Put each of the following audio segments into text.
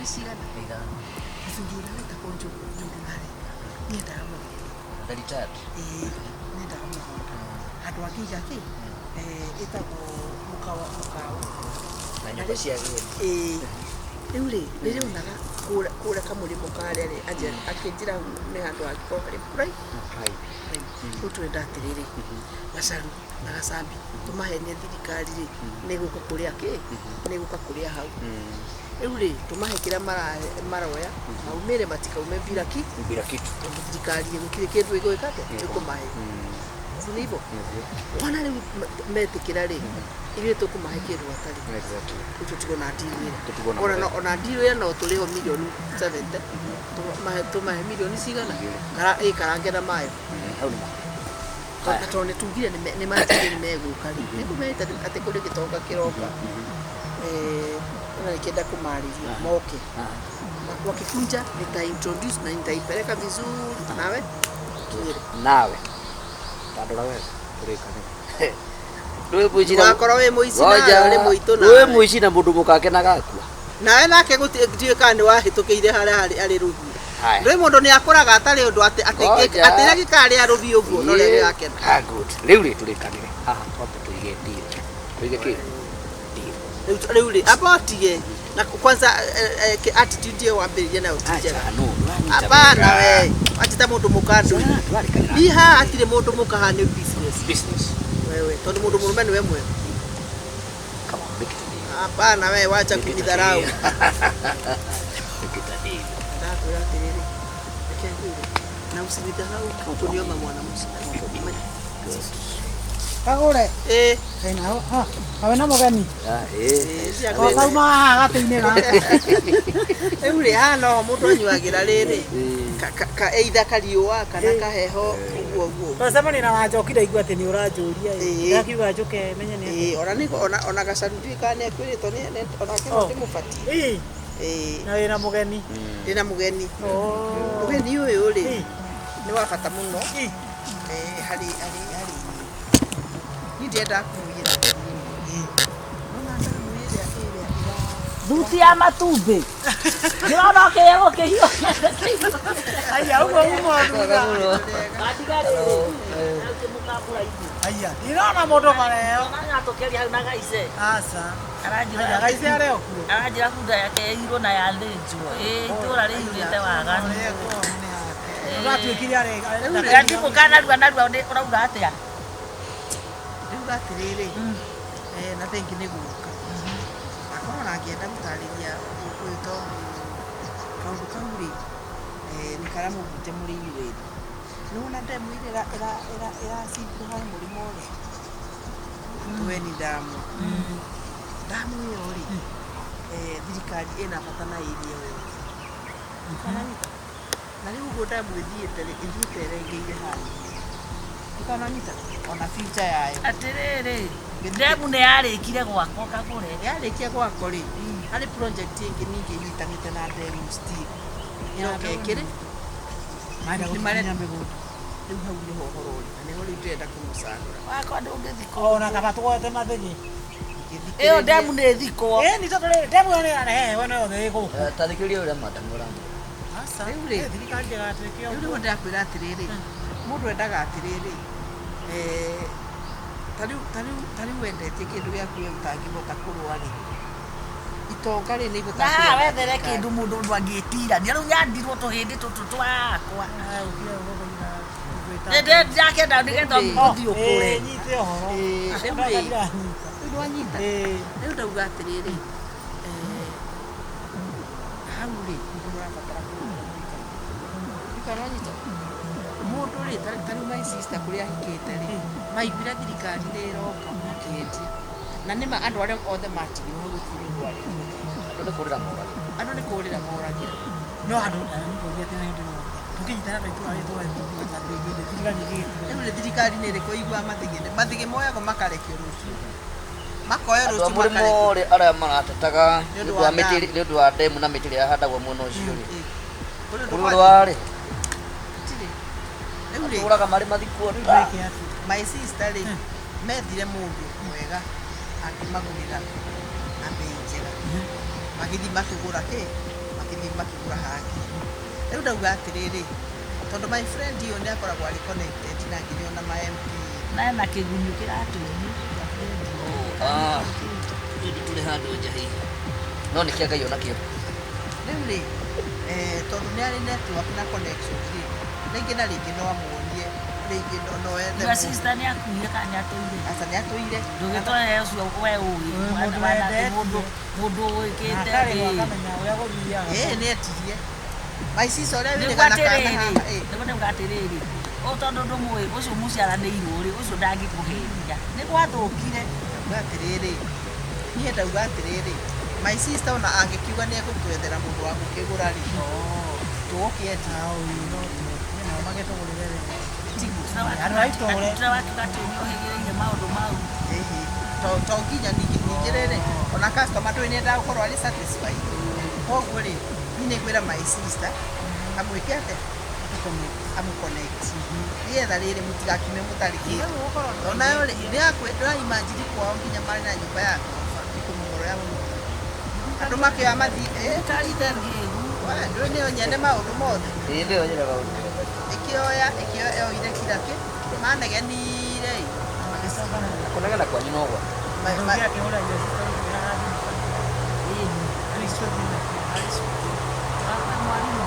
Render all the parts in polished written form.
Cigana? 5. Mũthuri ũrĩa wĩtagwo Njũgũna rĩ, nĩendaga mũgũnda. The retired. Ĩĩ, nĩendaga mũgũnda handũ angĩiga kĩ, ĩtagwo mũkawa mũkawa. Na nyũmba cia ageni. Ĩĩ, rĩu rĩ, nĩrĩonaga kũrĩa kamũrĩmo karĩa rĩ, akĩnjĩra hau nĩ handũ hangĩkorwo harĩ prime. Prime. Prime. Rĩu tũrenda atĩrĩrĩ, gacaru na gacambi tũmahenie thirikari rĩ, nĩ gũka kũrĩa kĩ, nĩ gũka kũrĩa hau. Rĩu rĩ, tũmahe kĩrĩa maroya, maumĩre matikaume bila ki Bila kitu. Tondũ thirikari gũtirĩ kĩndũ ĩgwĩka atĩa, ĩkũmahe. Si nĩ hivyo? Wona rĩu metĩkĩra rĩ, ithuĩ tũkũmahe kĩndũ hatarĩ. Rĩu tũtigwo na deal ĩrĩa. Tũtigwo na Ona mũthenya. ona deal ĩrĩa no tũrĩho mirioni 70, tũmahe mirioni cigana? 2. Ĩkarange na mayo. Hau nĩ ma. Na tondũ nĩ tugire nĩ manjire nĩ megũka rĩ, nĩ kũmerĩte atĩ kũrĩ gĩtonga kĩroka. Ona nĩkĩenda kũmarĩria moke. Wakikunja nita introduce na nitaipeleka vizuri nawe kinyĩre. Nawe. Tandora wega. Tũrĩkanĩre. Ndũĩ mũici na Wakorwo wĩ mũici nawe ũrĩ mũitũ Ndũĩ nawe. mũici na mũndũ mũkake na gakua. Nawe nake ndiũĩ kana nĩ wahĩtũkĩire harĩa harĩ rũhiũ. Haya. Ndũĩ mũndũ nĩ akũraga atarĩ ũndũ atĩ Ngoja. atĩ rĩrĩa gĩkarĩa rũhiũ ũguo no rĩrĩa gĩgakena. Ah, good. Rĩu rĩ tũrĩkanĩre. Haha twambe tũige deal. Tũige kĩ? Deal. Rĩu rĩ, amba ũtige na kwanza attitude ĩyo wambĩrĩria nayo ti njega. Acha, no. Ndũranyita Hapana wega. we, wanjĩta mũndũ mũka ndũĩ. Ah, ndũrarĩkanĩra. Niĩ haha hatirĩ mũndũ mũka haha nĩ business. Business. Wewe tondũ mũndũ mũrũme nĩwe mwega. Come on, make it a deal. Hapana we, wacha Make it a kunidharau. deal. Make it a deal. Ndakwĩra atĩrĩrĩ, reke ngwĩre, na usinidharau kuniona mwanamke. Kagũre. Ĩĩ. Kaina ha. Kawe na mũgeni. Ah, eh. Ĩĩ, Kauma haha gatĩ-inĩ gaka. Rĩu rĩ, haha noho mũndũ anyuagĩra rĩrĩ, either kariũa kana kaheho, ũguo ũguo. Twacemania na Wanjoki ndaigua atĩ nĩ ũranjũria ĩ. Ĩĩ. Ndakiuga njũke menye nĩ atĩa. Ĩĩ, ona nĩ ona gacaru ndiũĩ kana nĩ ekwĩrĩtwo onake no Oh. ndĩmũbatie. Ĩĩ. Ĩĩ. Na wĩna mũgeni. Ndĩna mũgeni. Oh. Mũgeni ũyũ rĩ, Ĩĩ. nĩ wa bata mũno. Ĩĩ. Harĩ niĩ ndiendaga kũmũiyĩra. Ĩĩ. Nona ndamu ĩrĩa Thuti ya matumbĩ. Ndĩrona ũkĩrerwo kĩhiũ. Aya ũguo uma thutha. Gatiga rĩrĩ. Mũkambũra ithuĩ. Aya, ndĩrona mũndũ bareo. Aratũkeria hau na gaice. Aca. Aranjĩra Aya gaice arĩ o kuo. Aranjĩra bunda yake ĩirwo na yathĩnjwo. Ĩ itũra rĩiyũrĩte waganu. Ũratuĩkire arĩ. Ndimũka narua narua ũrauga atĩa? Rĩu atĩrĩrĩ, na thengi nĩ gũka. Akorwo ona angĩenda gũtarĩria ũyũ tondũ kaũndũ kau rĩ, nĩ karamũhutia mũrĩ inyuĩ erĩ. Nĩ wona ndemu ĩrĩa ĩracimbwo hau mũrĩmo ũrĩa? Tueni damu. Damu ĩyo rĩ, thirikari ĩna bata na area ĩyo yothe. Ũkananyita? Na rĩu ũguo damu ĩthiĩte rĩ, ĩthiĩte ĩrengeire harĩa. Ũkananyita? Ona future yayo. Atĩrĩrĩ, ndemu nĩ yarĩkire gwakwo kagũre. Yarĩkia gwakwo rĩ, harĩ project ĩngĩ ningĩ ĩnyitanĩte na ndemu still. Ĩroka ĩkĩrĩ? Marenda Nĩ gũtunya marenda mĩgũnda. Rĩu hau nĩho ũhoro ũrĩ, na nĩho rĩu ndĩrenda kũmũcanũra. Wakwa ndũngĩthikwo. Ona kaba tũgoete mathĩgĩ. Ĩyo ndemu nĩ ĩthikwo. Ĩĩ nĩ tondũ rĩrĩ ndemu ĩyo nĩ ĩrarehe heho ĩno yothe ĩ gũkũ. Ta thikĩrĩria ũrĩa madam ũramwĩra. Aca. Rĩu rĩ, Thirikari ndĩgatuĩke rĩu nĩguo ndĩrakwĩra atĩrĩrĩ, mũndũ endaga atĩrĩrĩ, ta rĩu wendetie kĩndũ gĩaku we ũtangĩhota kũrũa rĩ, itonga rĩ nĩ Na ihotaga haha kũrũa na wethere thirikari. kĩndũ mũndũ ũndũ angĩtirania rĩu nyandirwo tũhĩndĩ tũtũ twakwa. Ndĩrakĩenda nĩgetha ũthiĩ ũkũre. Nyite ũhoro. Ĩĩ, rĩu rĩ, Ndiranyita. rĩu nĩwanyita? Ĩĩ. Rĩu ndauga atĩrĩrĩ, hau rĩ nĩho mũrabatara kũrũa mũikare. Ndikana wanyita? Mũndũ rĩ, ta rĩu my sister kũrĩa ahikĩte rĩ, maiguire thirikari nĩ ĩroka makĩendia. Na nĩma andũ arĩa othe matigirwo hau gũtirĩ ũndũ warĩkire. Andũ nĩ kũrĩra moragĩra. Andũ nĩ kũrĩra moragĩra. No andũ nĩkũria atĩ hĩndĩ yothe. Tũkĩnyitana na itũra rĩtũ thirikari ĩgĩgĩtiga. Rĩu rĩ thirikari nĩ ĩrĩkũ ĩiguaga mathĩgĩ? Mathĩgĩ moyagwo makarekio rũciũ. Makoyo Andũ a rũciũ mũrĩmo makarekio. rĩ arĩa maratetaga Nĩ nĩ ũndũ ũndũ wa wa mĩtĩ ndamu. nĩ ũndũ wa ndemu na mĩtĩ ĩrĩa yahandagwo mwena ũcio rĩ. Ĩĩ. Kũrĩ ũndũ Kũrĩ kwathiĩ? ũndũ warĩ. Gũtirĩ. Rĩu rĩ, Matũraga marĩ mathikwo. Rĩu twĩke atĩa? My sister rĩ, methire mũndũ mwega akĩmagũrĩra na bei njega, magĩthiĩ makĩgũra kĩ. Makĩthiĩ makĩgũra hangĩ. Rĩu ndauga atĩrĩrĩ, tondũ my friend ũyũ nĩ akoragwo arĩ connected na nginya ona ma MP. Na kĩgunyũ kĩratũnyia. Ah, tũndũ tũrĩ handũ nja hihi no nĩ kĩa Ngai onakĩo. Rĩu rĩ, tondũ nĩ arĩ network na connections rĩ, rĩngĩ na rĩngĩ no amuonie, rĩngĩ no ethe Your mũndũ. sister nĩ akuire kana nĩ atũire? Aca, nĩ atũire. Ndũgĩtware ũcio we ũĩ. Mũndũ wendete. Mũndũ ũĩkĩte. Akarĩhwo akamenya ũrĩa gũthiaga. Ĩĩ, nĩ etirie my sister ũrĩa Nĩguo wĩrĩga na kana atĩrĩrĩ, haha ĩ. nĩguo ndauga atĩrĩrĩ, o tondũ ndũmũĩ ũcio mũciaranĩirwo rĩ, ũcio ndangĩkũhenia. Nĩ gwathũkire. Ndauga atĩrĩrĩ, niĩ ndauga atĩrĩrĩ, my sister ona angĩkiuga nĩ egũtwethera mũndũ wa gũkĩgũra rĩ, tũgũkĩendia. Ah, ũyũ no nao magĩtũgũrĩre wega. Tiguo? Andũ a itũũra. Tũrĩa wakiuga atĩ nĩ ũhĩgĩrĩire maũndũ mau. Ĩhĩ, to nginya ningĩ rĩrĩ, ona customer ndũĩ nĩendaga gũkorwo arĩ satisfied. Koguo rĩ, niĩ nĩngwĩra my sister amwĩke atĩa, amũconnect, nĩgetha rĩrĩ mũtigakiume mũtarĩ kĩndũ. Onayo rĩ, ndĩraimagine kwao nginya marĩ na nyũmba ya ngoroba ĩkũmomoro ya mũmoro, andũ makĩoya mathi Ũtarĩ ngĩgu. We, ndũĩ nĩyo nyene maũndũ mothe. Ĩĩ, nĩyo nyene maũndũ mothe. Ĩkĩoya yoire kira kĩ manegenire ĩ. Kũnegena kwanyu no gwa Akĩhũra your sister ũkĩra thimũ. Alice ũthiĩ. Wakwa mwarimũ.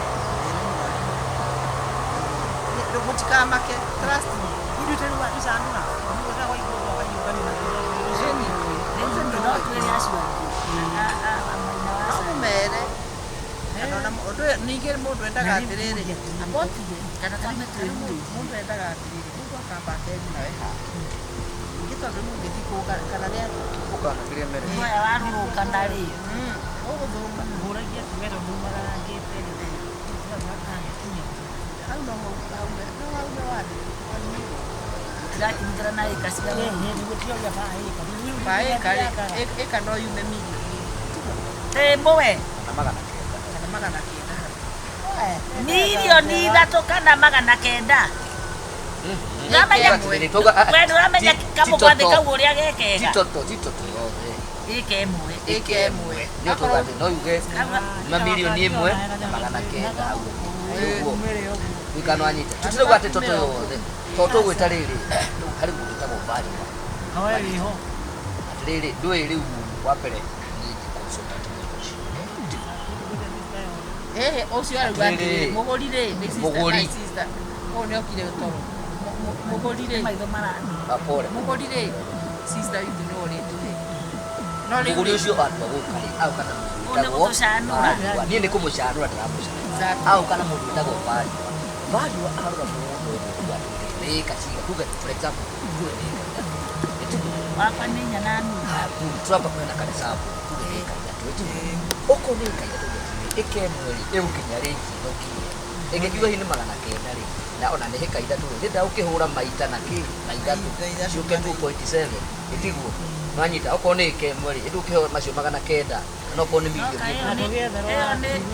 Mũtikamake, trust me. Ithuĩ tũrĩ watũcanũra. Nĩguo twaigua ũkaiũkania na Ĩni. Rĩu no twĩre acio angĩ. A maina wa No Sara. mũmere. Kana ona ũndũ ũyũ ningĩ mũndũ endaga atĩrĩrĩ, Abotige kana twambe twĩrute. Mũndũ endaga atĩrĩrĩ, mũndũ akamba akethi nawe hake ningĩ, tondũ rĩu ũngĩthiĩ kũu kana nĩ atĩa. Ũkana kĩrĩa mere. Mwaya warũrũkana rĩ. Ũgũthũka. Hũragia tuge tondũ marangĩte rĩ. Hau no haume, no haume wathi. Tũrakinyithana na ĩka cia Nĩguo tioria baĩka. Baĩka rĩ, ĩka no yume mirioni. Ĩmwe. Kana 900. Kana 900 hau. 3 million kana 900. Ndũramenya. We ndũramenya kamũgwathĩ kau ũrĩa gekega. Ti toto yothe. Ĩka ĩmwe. Ĩka ĩmwe. Nĩ tũga atĩ no yuge ma 1,900,000 hau ũguo wikano anyita. Tũtirauga atĩ toto yothe, to tũgwĩta rĩrĩ, harĩ mũndũ wĩtagwo valuer. Kawaĩ wĩho. Atĩrĩrĩ, ndũĩ rĩu wa mbere niĩ ndi consultant mwena ũcio. Ĩhĩ, ũcio arauga Atĩrĩrĩ. atĩrĩrĩ, mũgũri rĩ, nĩ sister, Mũgũri. my sister ũyũ nĩ okire toro. Mũgũri rĩ, Maitho marathiĩ. Apore. Mũgũri rĩ, sister witũ nĩ ũrĩtũhe no rĩu Mũgũri rĩ, ũcio atua gũka rĩ, aũka na mũndũ Ũũ nĩ wĩtagwo gũtũcanũra. valuer. Niĩ nĩ kũmũcanũra ndĩramũcanũra. Exactly. Aũka na mũndũ wĩtagwo valuer. Valuer arora mũgũnda ũyũ tuga atĩrĩrĩ, nĩ ĩka ciga, tuge for example, tuge nĩ ĩka 3. Ĩtiguo? Wakwa nĩ 4.5. Haya, turamba kwena karicabu, tuge nĩ ĩka 3, ĩtiguo? Okorwo nĩ ĩka 3, tuge ĩka 1 rĩ, ĩgũkinya rĩngi ĩno nginya ĩno. Ĩngĩkiuga hihi nĩ 900 rĩ, na ona nĩ ĩka 3 rĩ, nĩnda ũkĩhũra maita na kĩ na ithatũ Na ithatũ ciũke kana 2.7, ĩtiguo? Nwanyita okorwo nĩ ĩka 1 rĩ, ĩndũkĩheo macio 900, kana okorwo nĩ mirioni Ĩyo 1.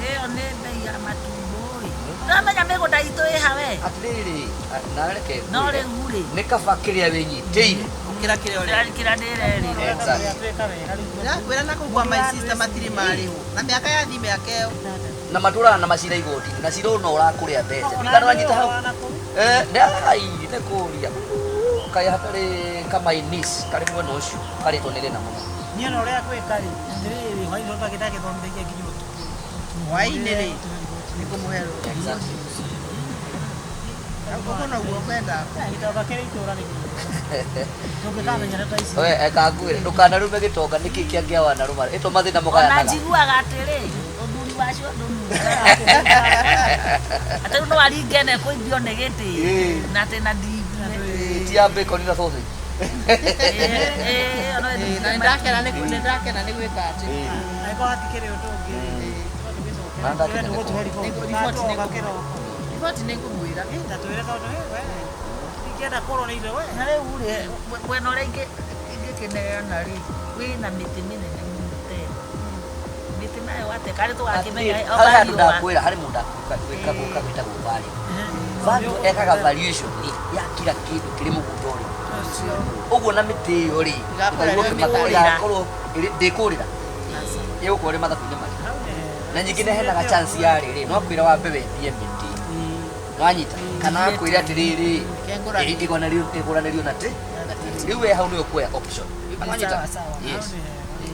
ĩyo nĩ mbei ya matumbo rĩ. Ndũramenya mĩgũnda itũ ĩha we. Atĩrĩrĩ, na reke No ngwĩre, rĩu rĩ, nĩ kaba kĩrĩa wĩnyitĩire. Gũkĩra kĩrĩa ũrenda. kĩrĩa ndĩrerĩ. Exactly. Ndĩrakwĩra na kũu kwa my sister matirĩ marĩhwo na mĩaka yathi mĩaka ĩyo. Na matũraga na macira igoti-inĩ, na cira ũyũ no ũrakũrĩa mbeca ndikana wanyita hau. Nĩ ai nĩ kũria kaĩ hatarĩ kamainis karĩ mwena ũcio karĩtwo nĩ rĩna mũno. Niĩ na ũrĩa gwĩka rĩ, atĩrĩrĩ, hwaĩ-inĩ ndagĩthomithagia nginya ũtukũ. Hwaĩ-inĩ rĩ, nĩ kũmũhe rũtha. Exactly. Ũguo noguo ngwenda. Gĩtonga kĩrĩ itũũra rĩmwe. Tũngĩkamenya ta ici. We eka ngwĩre, ndũkanarume gĩtonga nĩkĩ kĩangĩa wanarũma ĩto mathĩna Ona mũgayanaga. njiguaga atĩrĩ, ũthuri wacio ndũnungaga. Atĩ rĩu no aringene kũimbio nĩ gĩtĩ. Ĩĩ. Na atĩ na ndingue. Ti ya bacon na sausage. Ĩĩ, ona Ĩĩ, na nĩndakena nĩ gwĩka atĩ. Angĩkorwo hatikĩrĩ ũndũ ũngĩ, Na ndakena nĩ tũgũtũhe Riboti nĩ kĩroko. Riboti nĩ ngũmwĩra. Ta twĩre tondũ we ingĩenda kũrwo nĩ ithe we. Na rĩu rĩ, mwena ũrĩa ingĩkĩneana rĩ, wĩna mĩtĩ mĩnene mũno tena. Mĩtĩ nayo atĩa karĩ tũgakĩmenya Harĩ handũ ndakwĩra, harĩ mũndũ gwĩka gwĩtagwo value. Value ekaga valuation ya kila kĩndũ kĩrĩ mũgũnda ũrĩa ũguo, na mĩtĩ ĩyo rĩ, Ĩgakorwo ĩrĩ mĩkũrĩra. ĩgakorwo ndĩkũrĩra, ĩgũkorwo ĩrĩ mathabu-inĩ marĩa. Na nyingĩ nĩhenaga chance ya rĩrĩ, no akwĩra wambe wendie mĩtĩ. Nwanyita kana akwĩra atĩrĩrĩ, ĩgũranĩrio na tĩ rĩu we hau nĩwe ũkuoya option. Nwanyita? Sawa, sawa. Yes.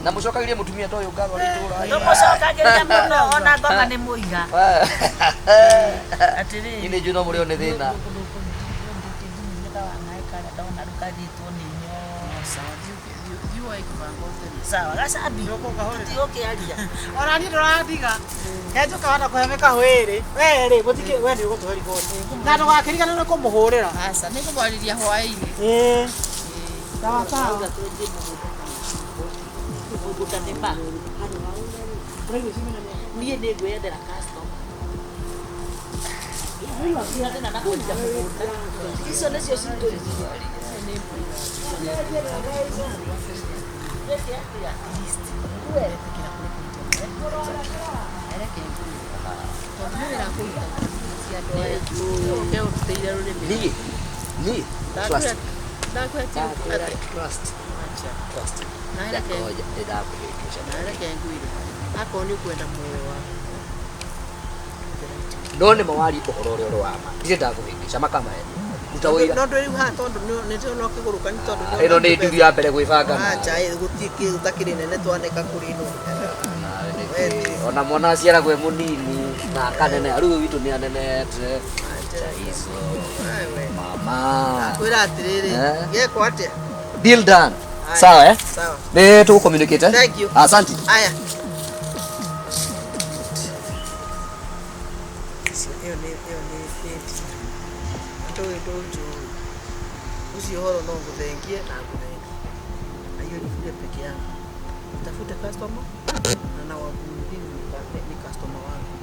Na mũcokagĩrie mũtumia ta ũyũ ngatho arĩ itũũra. Tũmũcokagĩria mũno ona ngoma nĩ mũiga. Atĩrĩrĩ. Niĩ nĩ njũĩ no mũrĩo nĩ thĩna. Sawa, gacambi. Tũtigũkĩaria. Ona niĩ ndũrandiga. Kenjũka wana kũhe mĩkahũ ĩrĩ. We rĩ, gũtikĩ we nĩ ũgũtũhe riboti. Na ndũgakĩriganĩrwo nĩ kũmũhũrĩra. Aca, nĩ ngũmwarĩria hwaĩ-inĩ. Ĩĩ. Sawa sawa. Mũgũnda nĩ ma. Niĩ nĩ ngwĩyethera customer. Thĩna na kwendia mũgũnda. Icio nĩcio citũ Ũke ũrutĩire rũrĩmĩ. Niĩ niĩ trust. Ndakwĩra ti Ndakwĩra atĩ. trust. Trust. Na reke Ngoja ndĩrakũhĩngĩca. na reke ngwĩre. Akorwo nĩ ũkwenda muoyo waku. No nĩ mawari ũhoro ũrĩa ũrĩ wa ma. Ndirĩ ndakũhĩngĩca makamahe. Ruta wĩra. No ndwĩ rĩu haha tondũ nĩ ndĩrona ũkĩgũrũka nĩ tondũ nĩ Ĩno nĩ nduru ya mbere gwĩbanga. Acha, gũtirĩ kĩndũ takĩrĩ nene twaneka kũrĩ ĩno. Ona mwana aciaragwo e mũnini na akaneneha. Rĩu witũ nĩ anenehete. Acha hizo. Mama. Kwĩra atĩrĩrĩ, Eh? gekwo atĩa? Deal done. Haya. Sawa eh? Sawa. Nĩ tũgũ communicate eh? Thank you. Asante. Aya. Ĩyo nĩ ĩyo nĩ nĩ ndũĩ ndũnjũĩ. Ũcio ũhoro no ngũthengie na ngũthengie. Na hiyo nifuge peke yangu. Tafute customer na na ni customer wangu.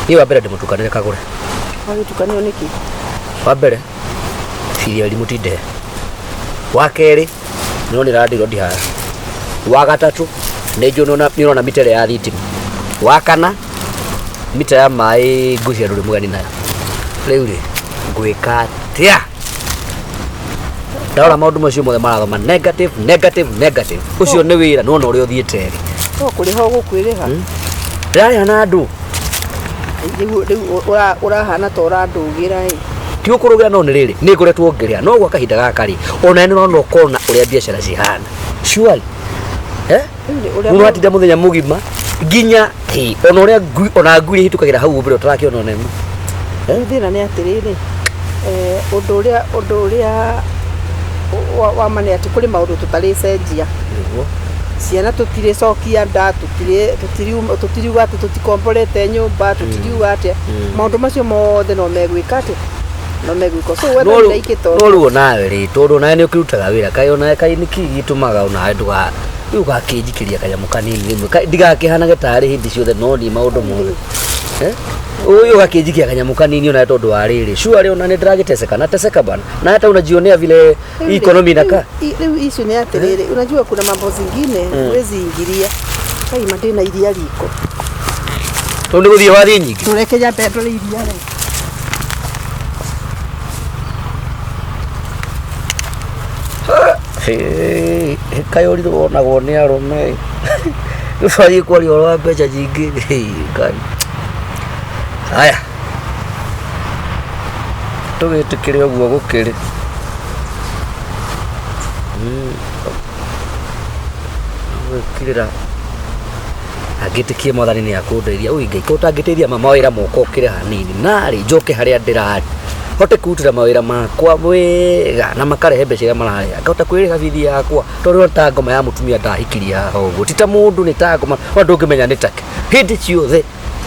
Niĩ wa mbere ndĩmũtukanĩre kagũre. Wagĩtukanĩrwo nĩkĩ? Wa mbere bithi ya irimũ ti ndehe. Wa kerĩ nĩ ũronire landlord haha. Wa gatatũ nĩ njũĩ nĩ ũrona mita ĩrĩa ya thitima. Wa kana mita ya maĩ ngwĩciria ndũrĩ mũgeni nayo. Rĩu rĩ ngwĩka atĩa? Ndarora maũndũ macio mothe marathoma negative negative negative. Ũcio nĩ wĩra nĩwona ũrĩa ũthiĩte rĩ. No kũrĩha ũgũkwĩrĩha. Ndĩrarĩha na andũ. Rĩu rĩu ũrahana ta ũrandũgĩra ĩ. Ti ũkũrũgĩra no nĩ rĩrĩ nĩ ngoretwo ngĩrĩha no gwa kahinda gaka rĩ ona nĩ ũrona ũkona ũrĩa biacara cihana. Surely. Eh? Rĩu Mũndũ atinda mũthenya mũgima nginya hĩ, ona ũrĩa ngui ona ngui iria ihĩtũkagĩra hau mbere ũtarakĩona ona ĩmwe. Rĩu thĩna nĩ atĩrĩrĩ, ũndũ ũrĩa wa ma nĩ atĩ kũrĩ maũndũ tũtarĩcenjia. Nĩguo. Ciana tũtirĩcokia nda, tũtiriuga atĩ tũtikomborete nyũmba, tũtiriuga atĩa. Maũndũ macio mothe no megwĩka atĩ no megwĩka. So wetha No wĩra ikĩto. no rĩu onawe rĩ tondũ onawe nĩ ũkĩrutaga wĩra kaĩ onawe kaĩ nĩkĩ gĩtũmaga onawe ndũga rĩu ũgakĩnjikĩria kanyamũ kanini rĩmwe ndigakĩhanage tarĩ hĩndĩ ciothe no niĩ maũndũ mothe. Eh? Ũyũ ũgakĩnjikia kanyamũ kanini onawe tondũ wa rĩrĩ surely ona nĩ ndĩragĩteseka na teseka bana na hata unajionea vile hii economy inakaa. Rĩu issue nĩ atĩrĩrĩ, unajua kuna mambo zingine huwezi ingilia. Kai ma ndĩna iria riko. Tondũ nĩ gũthiĩ wathiĩ nyingĩ. Tũreke nyambe ndore iria rĩ. Kaĩ ũrirũ wonagwo nĩ arũme. Rĩu twathiĩ kwaria ũhoro wa mbeca nyingĩ. Ngai. Haya. Tũgĩtĩkĩre ũguo gũkĩrĩ. Gwĩkĩrĩra angĩtĩkie mwathani nĩ akũndeithia. Ui Ngai, ko ũtangĩteithia ma mawĩra moka ũkĩre hanini. Narĩ njoke harĩa ndĩrarĩ. Hote kwĩrutĩra mawĩra makwa wega na makarehe mbeca iria mararĩha. Ngahota kwĩrĩha bithi yakwa tondũ ta ngoma ya mũtumia ndahikirie haha ũguo. Ti ta mũndũ nĩ ta ngoma, ona ndũngĩmenya nĩ take. Hĩndĩ ciothe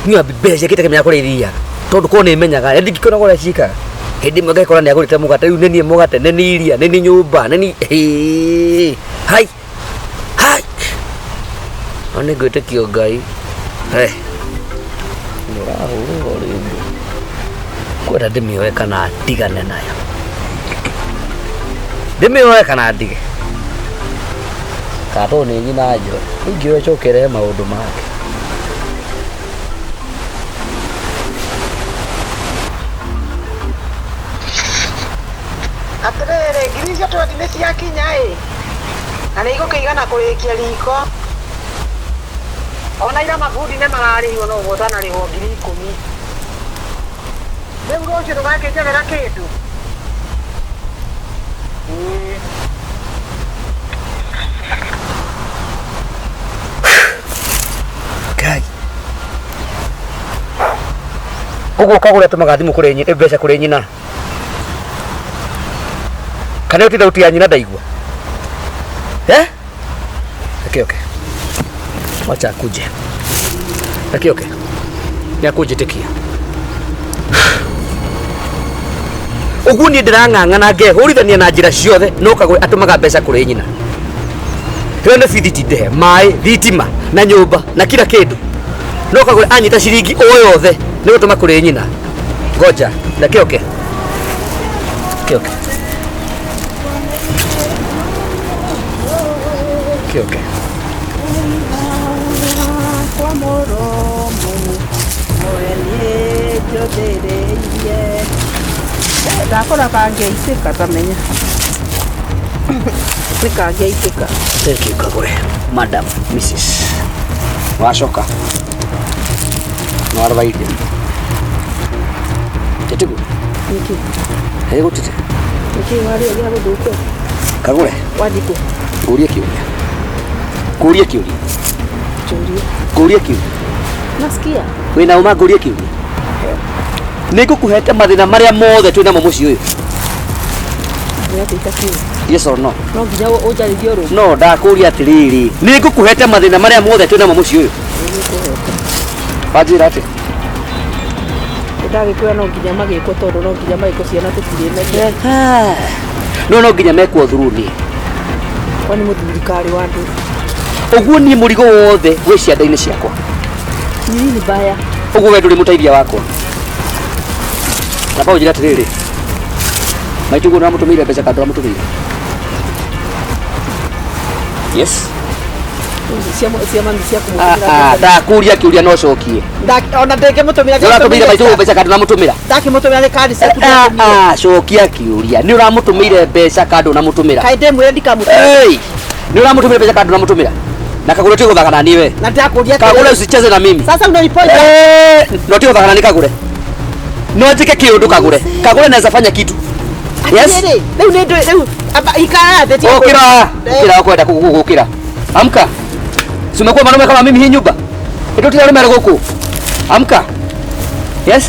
niĩ mbeca ingĩtekemenya kũrĩa ithiaga. Tondũ korwo nĩ menyaga, ndingĩkĩona ũrĩa ciĩkaga. Hĩndĩ ĩmwe ngakora nĩ agũrĩte mũgate, rĩu nĩ niĩ mũgate, nĩ niĩ iria, nĩ niĩ nyũmba, nĩ niĩ hĩĩ. Hai! Hai! No nĩ ngwĩtĩkio Ngai. Nĩ ũrahũrwo rĩngĩ. Kwenda ndĩmĩoe kana ndigane nayo. Ndĩmĩoe kana ndige. Kana tondũ nĩ nyina njoe. Ingĩoya ĩcoke ĩrehe maũndũ make. Atĩrĩrĩ, ngiri icio twendi nĩ ciakinya ĩ, na nĩ igũkĩigana kũrĩkia riko. Ona ira mabundi nĩ mararĩhirwo no ũguo ũtanarĩhwo 10,000. Rĩu rũciũ ndũgakĩnjethera kĩndũ. Ĩĩ. Ngai. Ũguo kagũre atũmaga thimũ kũrĩ nyina, mbeca kũrĩ nyina. Kana ĩyo ti thauti ya nyina ndaigua. Eh? Reke oke. Wacha akuje. Reke oke. Nĩ akũnjĩtĩkia. Ũguo niĩ ndĩrang'ang'ana ngehũrithania na njĩra ciothe no kagũre atũmaga mbeca kũrĩ nyina. Ĩyo nĩ bithi ti ndĩhe, maĩ, thitima na nyũmba na kila kĩndũ. No kagũre anyita ciringi o yothe nĩ gũtũma kũrĩ nyina. Ngoja, reke oke. Reke oke. Reke oke. Kwa mũromo mwene njũthĩrĩirie. Ndakora kangĩaitĩka tamenya. Nĩ kangĩaitĩka. Thank you Kagure. Madam, Mrs. Wacoka. Nĩ warora irio. Tĩtiguo? Nĩkĩ? Ĩ gũtire. Nĩkĩ warĩa gĩa gũthũkia? Kagure, Wathiĩ kũ? ngũrie kĩũria. Ngũrie kĩũria. Njũrie. Ngũrie kĩũria. Nasikia. Wĩna ũma ngũrie kĩũria. Nĩ ngũkũhete mathĩna marĩa mothe twĩ namo mũciĩ ũyũ. Nĩ atĩ itakiuga. Yes or no? No nginya ũnjarĩrie ũrũ. No ndakũria atĩrĩrĩ, nĩ ngũkũhete mathĩna marĩa mothe twĩ namo mũciĩ ũyũ. Wanjĩra atĩa? Ndagĩkwĩra no nginya magĩkwo tondũ no nginya magĩkwo ciana tũtirĩmeria. No no nginya mekwo through niĩ. Kwani mũthuri karĩ wa andũ. Ũguo niĩ mũrigo wothe wĩ cianda-inĩ ciakwa. Nini mbaya. Ũguo we ndũrĩ mũteithia wakwa. Na njĩra atĩrĩrĩ, maitũ guo nĩwamũtũmĩire mbeca kana ndũramũtũmĩire? Yes. Cia mami cia Ah, kũmũtũmĩra. ah, ndakũria kĩũria no cokie. Ona ndĩngĩmũtũmĩra. Nĩũratũmĩire maitũ mbeca kana ndũramũtũmĩra? Ndakĩmũtũmĩra nĩ kandi ciaku. Ah, Ndakĩmũtũmĩra. ah, cokia kĩũria, nĩ ũramũtũmĩire mbeca kana ndũnamũtũmĩra? Kaĩ ndĩmwĩre ndikamũtũmĩra? Hey! Nĩ ũramũtũmĩra mbeca kana ndũnamũtũmĩra? Na Kagure ti gũthaka na niĩ we. Na ndakũria. Kagure usicheze na mimi. Sasa unanipoint. Eh, no ti gũthaka na niĩ Kagure. No njĩke kĩũndũ Kagure. Kagure naweza fanya kitu. Yes. Atĩrĩrĩ, rĩu nĩ ndũ rĩu amba ikara thĩ tiga. Ukira, ukira ukwenda gukira. Amka. Si umekuwa mwanaume kama mimi hii nyumba. Ndio tira rume guku. Amka. Yes.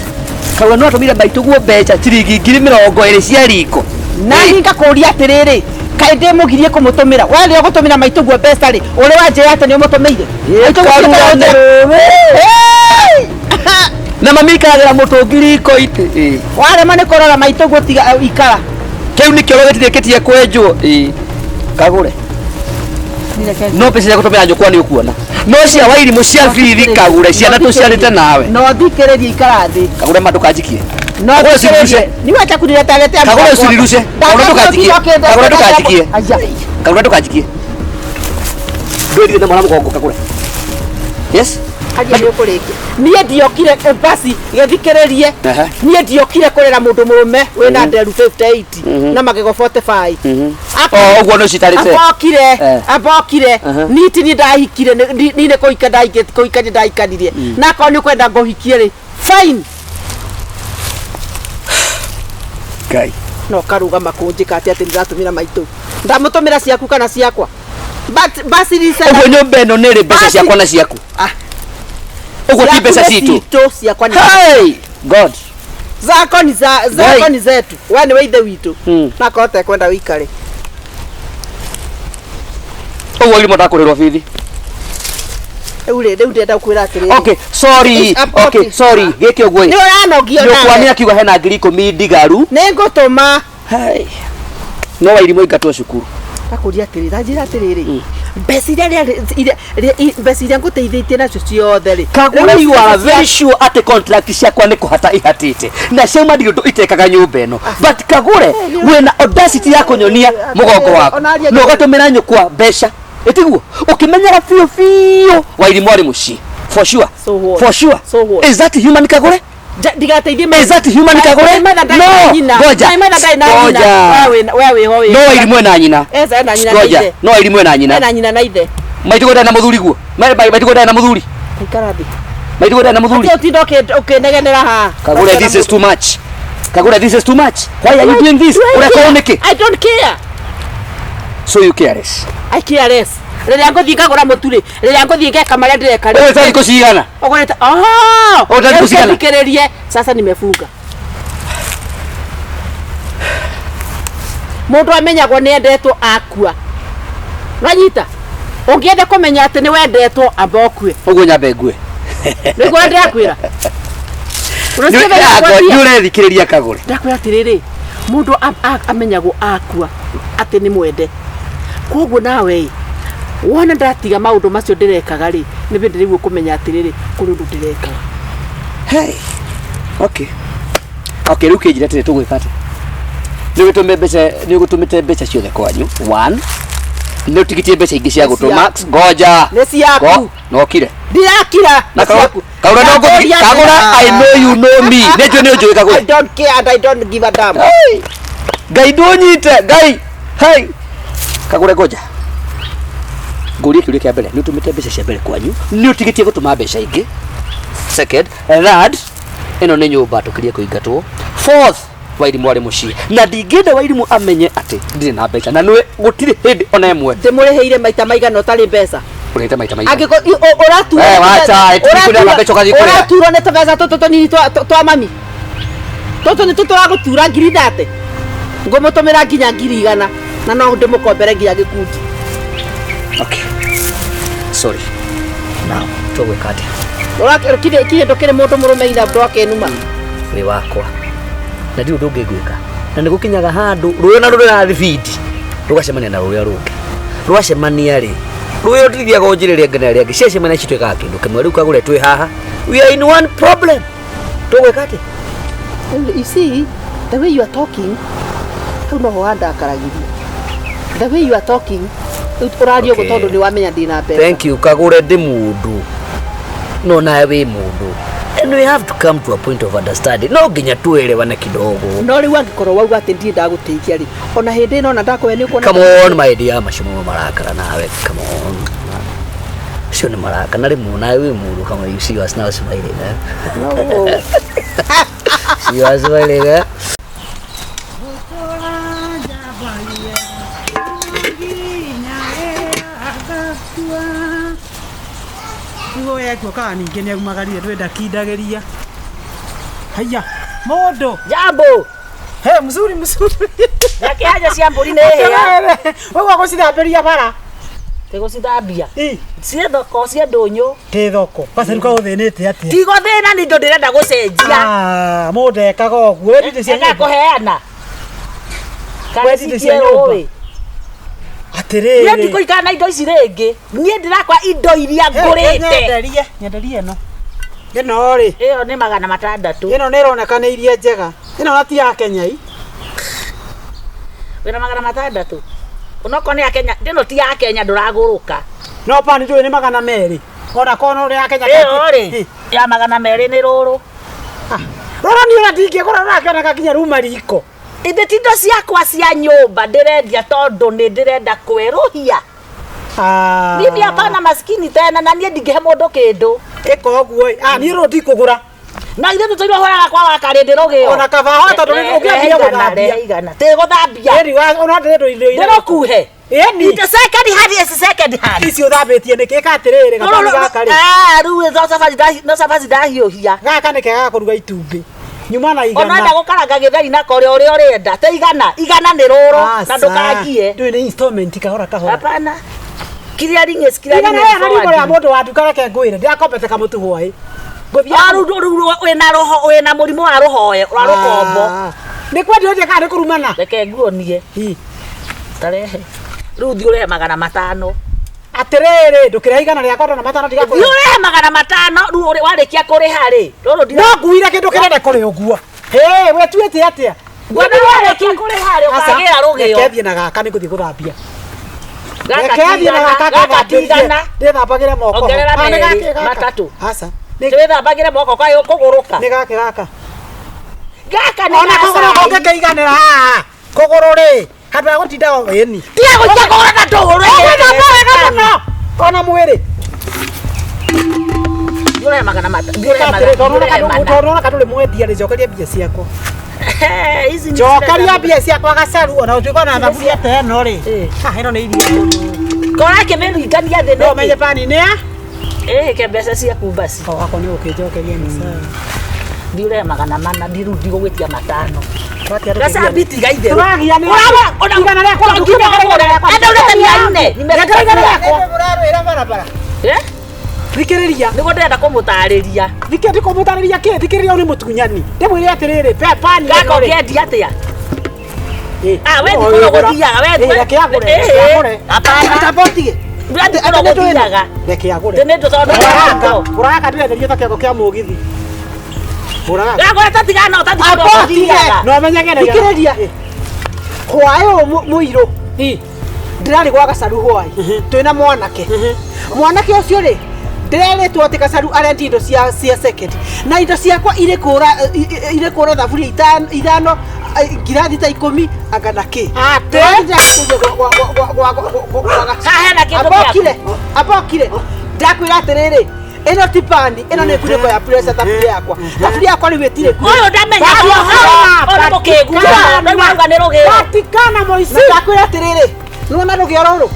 Kagure no atumire maitũ mbeca ciringi 20,000 cia riko. Na niĩ ngakũria atĩrĩrĩ, kaĩ ndĩmũgirie kũmũtũmĩra? We rĩo gũtũmĩra maitũ guo mbeca rĩ, ũrĩ wanjĩra atĩ nĩ ũmũtũmĩire? Maitũ guo Kagure. Hey! Na mami ikagĩra mũtũngi riko-inĩ. Warema nĩ kũrora maitũ guo, tiga ikara. Kĩu nĩkĩo gĩtirĩkĩtie kwenjwo. Ĩĩ. Kagure. No mbeca cia gũtũmĩra nyũkwa nĩ ũkuona. No cia wairimũ cia bithi Kagure, ciana tũciarĩte nawe. No thikĩrĩrie, ikara thĩ. Kagure ma ndũkanjikie. No Kagure thikĩrĩrie. usinirushe. Ni wacha kunileta. Kagure usinirushe. Kagure ndũkanjikie. Kagure ndũkanjikie. Kagure ndũkanjikie. Ndwĩrire na mwana mũgongo Kagure. Yes. Karia nĩ ũkũrĩkia. Niĩ ndiokire basi gĩthikĩrĩrie. Aha. Niĩ ndiokire kũrera mũndũ mũrũme wĩna nderu 58 na magego 45. O ũguo nĩ ũcitarĩte. Ambokire, Eh. ambokire. Aha. Niti ni ndahikire, ni nĩ kũhika ndahikire, kũhika nĩ ndahikanirie. Na akorwo nĩ ũkwenda ngũhikie rĩ, fine. Ngai. No karũgama kũnjĩka atĩ atĩ ndĩratũmĩra maitũ. Ndamũtũmĩra ciaku kana ciakwa? But basi ni Ũguo nyũmba ĩno nĩ rĩ mbeca Basi. ciakwa na ciaku. Ah. Ũguo ti mbeca Ciaku nĩ citũ. citũ, ciakwa nĩ Hey! God. zako ni za zako ni zetu. We nĩ we ithe witũ. Na korwo tekwenda wĩikare. Ũguo irimũ ndakũrĩrwo bithi. Rĩu rĩ, rĩu ndĩrenda gũkwĩra atĩrĩrĩ. Okay, sorry. It's a Okay, sorry. Gĩkĩ ũguo Nĩ ĩ. ũranogio Nyũkwa nĩ nawe. akiuga hena 10,000 ndigaru. Nĩ ngũtũma. Hey. No wairimũ ingatwo cukuru. Ndakũria atĩrĩrĩ, tanjĩra atĩrĩrĩ, mbeca iria mbeca iria ngũteithĩtie nacio ciothe rĩ. Kagure, Rĩu you are cia- very sure atĩ contract ciakwa nĩ kũhata ihatĩte na ciauma ndirĩ ũndũ itekaga nyũmba ĩno, but Kagure wĩna audacity ya kũnyonia mũgongo waku Ona aria. Na ũgatũmĩra nyũkwa mbeca ĩtiguo ũkĩmenyaga biũ biũ wairimũ arĩ mũciĩ for sure. So what? For sure. So what? Is that human, Kagure? Ndigateithie. Is that human, Kagure? No, ngoja, ngoja. We wĩho wĩ. No wairimũ ena nyina. Eza ena nyina na Ngoja, ithe. no wairimũ ena nyina. Ena nyina na ithe. Maitũ ndarĩ na mũthuri guo. Maitũ ndarĩ na mũthuri. Ikara thĩ. Maitũ ndarĩ na mũthuri. Atĩ ũtinda ũkĩnegenera haha. Kagure, this is too much. Kagure, this is too much. Why are you doing this? Do I Ũreka care? ũũ nĩkĩ? I don't care. So you care less. I care less. Rĩrĩa ngũthiĩ ngagũra mũtu rĩ, rĩrĩa ngũthiĩ ngeka marĩa ndĩreka rĩ. Ũgũrĩte thikũ cigana? Ũgũrĩte oh! Ũgũrĩte thikũ cigana? Thikĩrĩrie, sasa nimefunga. Mũndũ amenyagwo nĩ endetwo akua. Wanyita? Ũngĩenda kũmenya atĩ nĩ wendetwo, amba ũkue. Ũguo nyambe ngue. Nĩguo ndĩrakwĩra. Nĩ ũrethikĩrĩria Kagure. Ndakwĩra atĩrĩrĩ, mũndũ amenyagwo akua atĩ nĩ mwende. Koguo nawe ĩ, wona ndatiga maũndũ macio ndĩrekaga rĩ, nĩ hĩndĩ rĩu ũkũmenya atĩrĩrĩ, kũrĩ ũndũ ndĩrekaga. Hey. Okay. Okay, rĩu kĩnjĩre atĩrĩ, tũgwĩka atĩa? Nĩ ũgĩtũme mbeca, nĩ ũgũtũmĩte mbeca ciothe kwanyu. One. Nĩ ũtigĩtie mbeca ingĩ cia gũtũma. Ciaku. Ngoja. Nĩ ciaku. Nokire. Ndirakira. Na Nĩ ciaku. Kagure no ngũthi. Ndakũria Kagure, atĩrĩ- I know you know me. Nĩ njũĩ nĩ ũnjũĩ Kagure. I don't care and I don't give a damn. Hey! Ngai ndũnyite, Ngai. Hey! Kagure, ngoja. Ngũrie kĩũria kĩa mbere, nĩ ũtũmĩte mbeca cia mbere kwanyu, nĩ ũtigĩtie gũtũma mbeca ingĩ. Second, third, ĩno nĩ nyũmba tũkirie kũingatwo. Fourth, Wairimũ arĩ mũciĩ na ndingĩenda Wairimũ amenye atĩ ndirĩ na mbeca na nĩwe gũtirĩ hĩndĩ ona ĩmwe. Ndĩmũrĩhĩire maita maigana ũtarĩ mbeca? Ũrĩte maita maigana? Angĩkorwo ũraturwo Eh, wacha, ĩtikuneana mbeca ũgathiĩ kũrĩa. ũraturwo nĩ tũbeca tũtũ tũnini twa mami tũtũ nĩ tũtũragũtura 30,000, ngũmũtũmĩra nginya 100,000 na no ndĩmũkombere nginya gĩkundi. Okay, sorry. Now tũgwĩka atĩa? Kinyĩ ndũkĩrĩ mũndũ mũrũme ina ndwakenuma. Wĩ wakwa na ndirĩ ũndũ ũngĩ ngwĩka na nĩ gũkinyaga handũ rũĩ na rũrĩ thibindi rũgacemania na rũrĩa rũngĩ rwacemania rĩ, rũĩ rũtithiaga o njĩra ĩrĩa ĩngĩ na ĩrĩa ĩngĩ ciacemania cituĩkaga kĩndũ kĩmwe. Rĩu Kagũre twĩ haha We are in one problem. Tũgwĩka atĩa? You see, the way you are talking, hau noho handakaragĩria. The way you are talking, ũraria ũguo Okay. tondũ nĩ wamenya ndĩna mbeca. Thank you. Kagure ndĩ mũndũ no nawe wĩ mũndũ, and we have to come to a point of understanding. No nginya tuelewane kidogo. No rĩu angĩkorwo wauga atĩ ndirĩ ndagũteithia rĩ, ona hĩndĩ ĩno ona ndakũhe nĩ ũkuona. Come on, my dear, macio mo marakara nawe. Come on, acio nĩ marakara na rĩmwe nawe wĩ mũndũ. Come on, you see us now smiling, eh? No. See us smiling, eh? Nguo yekuo kana ningĩ nĩ aumagarire ndwĩ ndakindagĩria. Haiya, mũndũ. Jambo. He, mzuri mzuri. Nakĩhanya cia mbũri nĩ hĩa. Ũguo gũcithambĩria bara. Tĩgũcithambia. Ĩ, Ciĩ thoko, ciĩ ndũnyũ. Ndĩ thoko. Gacaru kaũthĩnĩte atĩa? Tigo thĩna nĩ indo ndĩrenda gũcenjia. Ah, mũndũ ekaga ũguo. We ndindĩ cia Eka nyũmba. kũheana. Kana We ndindĩ cia cikie nyũmba. rũĩ. Atĩrĩrĩ. Niĩ ndikũikara na indo ici rĩngĩ. Niĩ ndĩrakwa indo iria ngũrĩte. Nyenderie, nyenderie ĩno. Ĩno rĩ, Ĩyo nĩ 600. ĩno nĩ ĩroneka nĩ iria njega. Ĩno na ti ya Kenya i. Wĩna 600. Onokorwo nĩ ya Kenya, ĩno ti ya Kenya ndũragũrũka. No pani ndũĩ nĩ 200. Ona korwo no ya Kenya. Ĩyo rĩ, ya 200 nĩ rũrũ. Rora niĩ ona ndingĩgũra rũrakĩoneka nginya ruma riko. Ithe ti indo ciakwa cia nyũmba ndĩrendia tondũ nĩ ndĩrenda kwerũhia. Ah. Mimi hapana maskini tena na niĩ ndingĩhe mũndũ kĩndũ. Ĩka ũguo ĩ. Ah, niĩ rũrũ ndikũgũra. Na ithuĩ tũtũirwo hũraga kwa wakarĩndĩ rũgĩo. Ona kaba ho tondũ nĩ ũngĩambia gũthambia. Igana. Tĩ gũthambia. Ĩni wa ona ndĩrĩ indo iria. Ndĩrũkuhe. Ĩni. Indo second hand is second hand. Ici ũthambĩtie nĩkĩ? Ĩka atĩrĩrĩ gabani gaka rĩ. Ah, rĩu no cabaci no cabaci ndahiũhia. Gaka nĩ kega ga kũruga itumbĩ. Nyuma na Ona igana. enda gũkaranga gĩtheri nako ũrĩa ũrĩa ũrenda. Te igana, igana nĩ rũrũ na ndũkangie. Ndũĩ nĩ installment kahora kahora. Hapana. Clearing is clearing. Igana and rĩa na riko rĩa forwarding. mũndũ wa nduka reke ngwĩre ndĩrakombete kamũtu hwaĩ. Ngũthiĩ Ah, rĩu rĩu wĩna roho wĩna mũrimũ wa rũhoe wa rũkombo. Ah. Nĩ kwendio ũrĩa kana nĩ kũrumana? Reke nguonie. Hi. Tarehe. Rĩu thiĩ ũrehe 500. Atĩrĩrĩ ndũkĩrehe igana rĩakwa ndona matano Thiĩ ndigakũrĩha. ũrehe 500 rĩu warĩkia kũrĩha rĩ. Rũrũ ndira. No nguire kĩndũ kĩnene kũrĩ ũguo. Hĩ, we tuĩte atĩa? Bwana warĩkia kũrĩha rĩ ũkagĩra rũgĩo. Reke thiĩ na gaka nĩ ngũthiĩ gũthambia. Gaka Reke ti thiĩ na igana, gaka gaka ti igana. Ndĩthambagĩre moko. Ongerera Ah, nĩ merĩ, gakĩ gaka. matatũ. Aca. Nĩ Twĩthambagĩre moko kwa kũgũrũka. nĩ gakĩ gaka. Gaka nĩ Ona ga kũgũrũ cai. kũngĩkĩiganĩra haha. Kũgũrũ rĩ, handũ ha gũtinda ĩni. Tiga gũikia kũgũrũ na ndũgũrũ. Ũgũthamba wega mũno. Ona mwĩrĩ. Thiĩ ũrehe magana matano. Thiĩ ũrehe Ĩka magana. atĩrĩ, tondũ Thiĩ ũrehe mana. tondũ nona ndũrĩ mwendia rĩ, njokeria mbia ciakwa. Ici nĩ Njokeria mbia ciakwa gacaru ona ũtuĩka ona thaburia ta ĩno rĩ. Ĩ. Ah, ĩno nĩ iria. Kora kĩmĩringania thĩ No ũmenye nĩkĩ? pani nĩ ya? Ĩhĩke mbeca ciaku basi. O wako nĩ ũkĩnjokeria nĩ sawa. Thiĩ ũrehe 400 thiĩ rĩu ndigũgwĩtia matano. Twatia Gacabi tiga itherũ. Tũragianĩra. Ũrawa- ona- Igana rĩakwa to nginya ũgũre. Enda ũrete 400. Nengera igana rĩakwa. Mũrarũĩra barabara. Eh? Thikĩrĩria. Nĩguo ndĩrenda kũmũtarĩria. Thikĩ ndikũmũtarĩria kĩ? Thikĩrĩria ũyũ nĩ mũtunyani. Ndĩmwĩre atĩrĩrĩ, pe pani Gaka ĩno rĩ. ũngĩendia atĩa? Ĩ, Ah, we no thikũ ũgũra. gũthiaga, we Ĩ, reke agũre, reke agũre. Hapana. Amba ũtige. We thikũ gũthiaga. Reke agũre. Ndĩ nĩ tondũ Gũra gaka, gũra gaka ndĩrenderio ta kĩongo kĩa mũgithi. Gũra gaka. Gagũra tatigana ũtathikũ Amba ũtige. gũthiaga. No ũmenyage na igana. Thikĩrĩria. Hwaĩ ũyũ mũirũ ndĩrarĩ gwa gacaru hwaĩ twĩna mwanake mwanake ũcio rĩ ndĩrerĩtwo atĩ gacaru arendia indo cia second na indo ciakwa irĩ kũra irĩ kũra thaburia ithano ngirathi ta ikũmi anga na kĩ. Atĩ? Haha hena kĩndũ gĩaku. Abokire abokire ndakwĩra atĩrĩrĩ ĩno ti pani ĩno nĩ ngunĩko ya pressure thaburia yakwa thaburia yakwa rĩu ĩtirĩ Ũyũ ndamenya ũyũ mũkĩgu. Rĩu auga nĩ rũgĩo. Vatikana mũici. Na ndakwĩra atĩrĩrĩ nĩwona rũgĩo rũrũ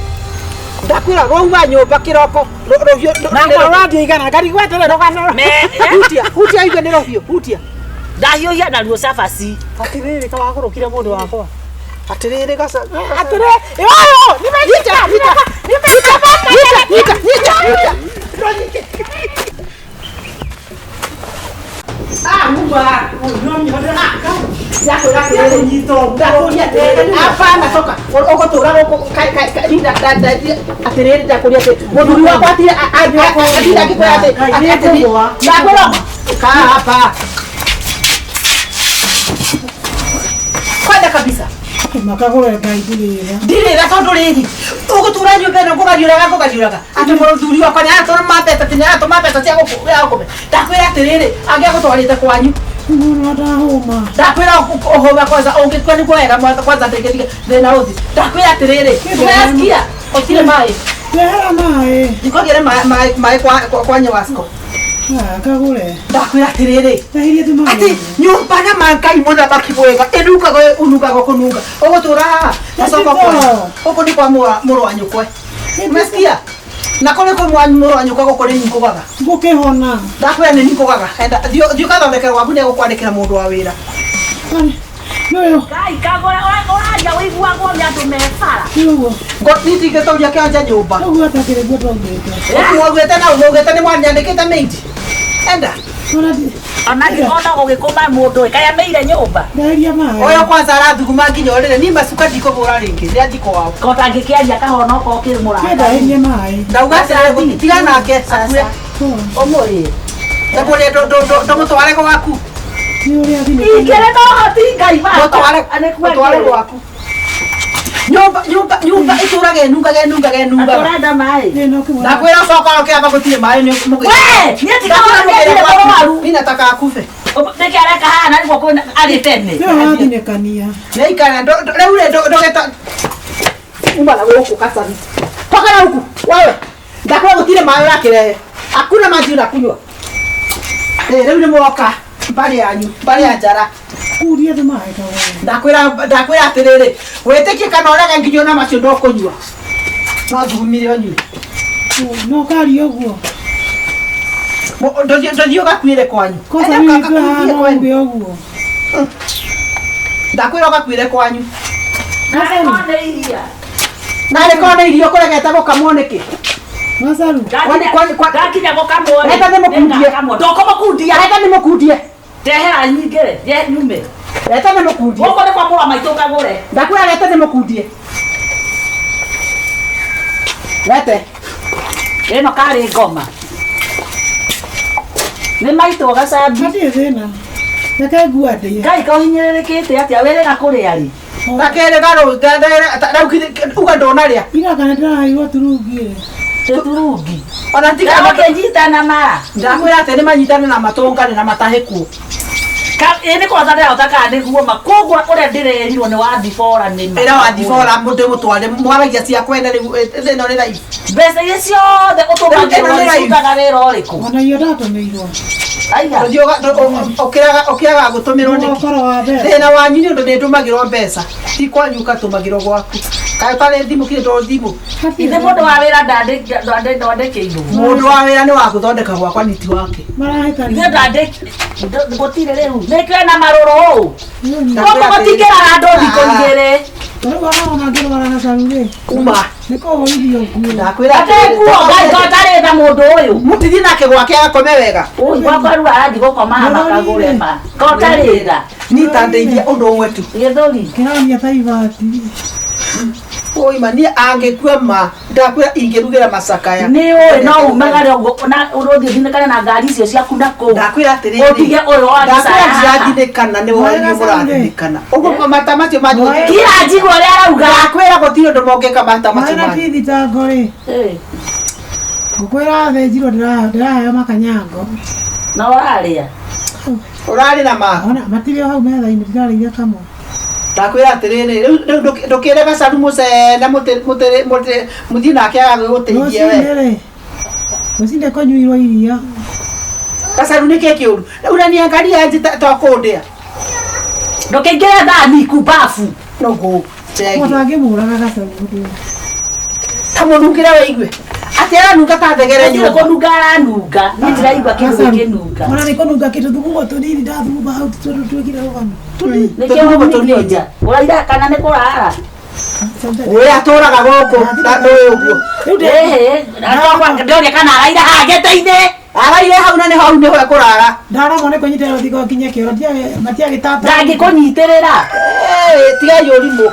ndakwĩra rwauma nyũmba kĩroko rũhiũ Na ngorwo ũrandia igana, ngarigwo atĩrĩ rũgano. hutia hutia igue nĩ rũhiũ hutia Ndahiũhia naruo cabaci. Atĩrĩrĩ kawagũrũkire mũndũ wakwa. atĩrĩrĩ gaca Atĩrĩ, ũyũ, nimanyita, nyita nyita nyita nyita nyita. Ah, mumba. Ndakwĩra atĩrĩrĩ, ndakũria atĩrĩrĩ, hapana toka. Ũgũtũra gũkũ atĩrĩrĩ, ndakũria atĩrĩrĩ, mũthuri wakwa atire atire angĩkwĩra atĩ atĩ ndakwĩra kaa hapa. Kwenda kabisa. Makagũre Ngai ndirĩra. Ndirĩra tondũ rĩrĩ ũgũtũra nyũmba ĩno ngũgariũraga ngũgariũraga atĩ mũthuri wakwa nĩ aratũma mbeca ti nĩ aratũma mbeca cia gũkũme. Ndakwĩra atĩrĩrĩ, angĩagũtwarĩte kwanyu. Mũno ndahũma. Ndakwĩra ũhũma kwanza ũngĩkua nĩguo wega kwanza ndĩngĩtige thĩna ũthi. Ndakwĩra atĩrĩrĩ, unasikia ũtirĩ maĩ. Rehera maĩ. Ndikũgĩre maĩ kwa Nyewasco. Kagũre. Ndakwĩra atĩrĩrĩ, Rehirie tu maĩ. atĩ nyũmba na mangai mũthamaki mwega ĩnungaga ũnungaga kũnunga ũgũtũra haha ũcoka kwanyu gũkũ nĩ kwa mũrũ wa nyũkwe. Umesikia? Na kũrĩ kwĩ mũrũ wa nyũkwa gũkũ nĩ nikũgaga. Ngũkĩhona. Ndakwĩra nĩ nikũgaga. Enda thiĩ ũgathondeke gwaku nĩ egũkwandĩkĩra mũndũ wa wĩra. Nĩũyũ. Ngai kagũre ũraria ũiguagwo nĩ andũ me bara. Nĩũguo. Niĩ ndingĩtũria kĩanja nyũmba. Ũguo atakĩrĩ guo twaugĩte. Mwaugĩte na mwaugĩte nĩ mwanyandĩkĩte maid. Enda. Ona ona gũgĩkũma mũndũ ĩ kaĩ ameire nyũmba. Ndeheria maĩ. Ũyũ kwanza arathuguma nginya ũrĩrĩ niĩ macuka ndikũhũra rĩngĩ nĩ athiĩ kwao. Ko tangĩkĩaria kahonoka ũkĩrĩ mũrata. Ndeherie maĩ. Ndauga atĩrĩrĩ tiga nake akue. Ũmũrĩe. Ndamũrĩe ndũmũtware gwaku. Nĩ ũrĩa athiĩ. Ingĩrĩ na ũhoti Ngai baba. Mũtware gwaku. Nyũmba nyũmba nyũmba ĩtũraga ĩnungaga ĩnungaga ĩnungaga. Ũrenda maĩ. Ndakwĩra ũcoka ũkĩamba gũtirĩ maĩ nĩ mũgĩ. We, niĩ ndikaona nĩ mũrwaru. Mimi nataka akufe. Nĩkĩ areka haha na nĩguo kwĩna arĩ tene. Nĩwe wathinĩkania. Nĩikara rĩu rĩ ndũgeta uma na gũkũ kacabi. Toka na huku wewe. Ndakwĩra gũtirĩ maĩ ũrakĩrehe. Hakuna maji unakunywa. Rĩu nĩ mwoka mbarĩ yanyu mbarĩ ya njara. Kuria tu maĩ kagũre. Ndakwĩra ndakwĩra atĩrĩrĩ wĩtĩkie kana ũrege nginya ona macio ndũkũnyua. No thugumire ũnyue. No karia ũguo. Ndũthiĩ ũgakuĩre kwanyu. Kwanza Enda mimi kwa ũgakuithie hana kwanyu. uge ũguo. Ndakwĩra ũgakuĩre kwanyu. Nĩ iria. Narĩ korwo nĩ irio kũregete gũkamwo nĩkĩ? Macaru. Ndakinya gũkamwo rĩ. Reka ndĩmũkundie. Ndũkũmũkundia. Reka ndĩmũkundie. Ndehera nyingĩ rĩ, nyume. Reta ndĩmũkundie. Gũkũ nĩ kwa mũrũ wa maitũ kagũre. Ndakwĩra reta ndĩmũkundie. Rete. Ĩno karĩ ngoma. Nĩ maitũ gacambi. Hatirĩ thĩna. Reke ngua ndĩe. Ngai kauhinyĩrĩrĩkĩte atĩa wĩrĩga kũrĩa rĩ? Gakerĩ garũ rĩu uga ndũnarĩa. Ira kana ndĩraheirwo turungi ĩ. Tũturungi. Ona tiga Ndagũkĩnyitana mara. Ndakwĩra atĩ nĩmanyitane na matũngane na matahĩkwo. Ĩ nĩ kwanza ndĩrahota kana nĩguo ma koguo ũrĩa ndĩrerirwo nĩ wa thibora nĩ ma. Ĩra wa thibora ndĩmũtware mwaragia cia kwene rĩu ĩno nĩ live. Mbeca iria ciothe ũtũmagĩrwo nĩcirutaga wĩra ũrĩkũ? Ona iyo ndatũmĩirwo. Aiga. Ũkĩaga gũtũmĩrwo nĩkĩ? Ũkoro wa mbeca. Thĩna wanyu nĩ ũndũ nĩndũmagĩrwo mbeca. Ti kwanyu ũgatũmagĩrwo gwaku. Kaĩ ũtarĩ thimũ kĩrĩ to thimũ. Ithe mũndũ wa wĩra ndandĩkĩirwo. Mũndũ wa wĩra nĩ wa gũthondeka gwakwa nĩ ti wake. Marahĩtania. Ithe ndandĩki gũtirĩ rĩu. Nĩkĩo ena marũrũ ũũ. Gũkũ gũtingĩrara andũ thikũ igĩrĩ. Rĩu ona ngĩrwara gacaru rĩ. Uma. Nĩ kũhũrithio nguo. Ndakwĩra Ate nguo Ngai ko ũtarĩ tha mũndũ ũyũ. Mũtithiĩ nake gwake agakome wega. Ũyũ gwakwa rĩu arathiĩ gũkoma haha kagũre ma. Ko ũtarĩ tha. Niĩ ta ndeithia ũndũ ũmwe tu. Gĩthũri. Kĩronia ta ibati. Ũima niĩ angĩkua ma ndakwĩra ingĩrugĩra macakaya. Nĩ ũĩ no umagare ũguo na ũrũthiĩ ũthinĩkane na ngari icio ciaku na kũu. Ndakwĩra atĩrĩrĩ. Ũtige ũyũ wa Ndakwĩra gĩcaya haha. ndirathinĩkana nĩ wanyu mũrathinĩkana. Ũguo mata macio manyu. Kira njigua ũrĩa arauga. Ndakwĩra gũtirĩ ũndũ mũngĩka mata macio Maĩ na manyu. ti thitango rĩ. Ngũkwĩra thĩnjirwo ndĩraheo makanyango. Na ũrarĩa. Ũrarĩ na ma. Ona matirĩ o hau metha-inĩ ndirarĩire kamwe. Ndakwĩra atĩrĩrĩ rĩu ndũkĩre gacaru mũcene mũthiĩ nake agagũteithie we. Rũcinĩ rĩ. Rũcinĩ kũnyuirwo iria. Gacaru nĩkĩ kĩũru? Rĩu ũraniangaria nji to kũndĩa. Ndũkĩingĩre thani kumbabu. Nũgũ. Mũndũ angĩmũraga gacaru ũndũ. Ta mũnungĩre wĩigue. Atĩ aranunga ta thegere Gũtirĩ nyũmba. kũnunga aranunga. Niĩ ndiraigua kĩndũ gĩkĩnunga. Ona nĩ kũnunga kĩndũ thugumo tũnini ndathuguma hau tondũ twĩkire rũgano. Nĩkĩo ũmithio nja. Ũraira kana nĩ kũrara. Ũrĩa atũraga gũkũ na ndũĩ ũguo. Ĩhĩ, ndĩroria kana araire haha gĩtĩ-inĩ. Araire hau na nĩ hau nĩho ekũrara. Ndaremwo nĩ kũnyitĩrĩra rũthingo nginye kĩoro matiagĩtata. Ndangĩkũnyitĩrĩra. Eh, tigai ũrimũ.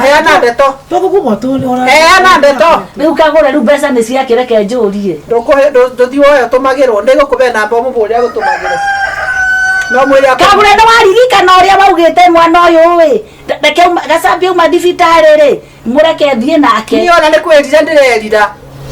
Heana ndeto. Tũthugumo tũ. Heana ndeto. Rĩu kagũre rĩu mbeca nĩ ciake reke njũrie. Ndũkũhe ndũthiĩ woe ũtũmagĩrwo. Nĩngũkũhe namba ũmũbũre agũtũmagĩre. No mwĩre akũ- Kagũre nĩ waririkana ũrĩa waugĩte mwana ũyũ ĩ. Reke gacambia uma thibitarĩ rĩ, mũreke thiĩ nake. Niĩ ona nĩ kwĩrira ndĩrerira.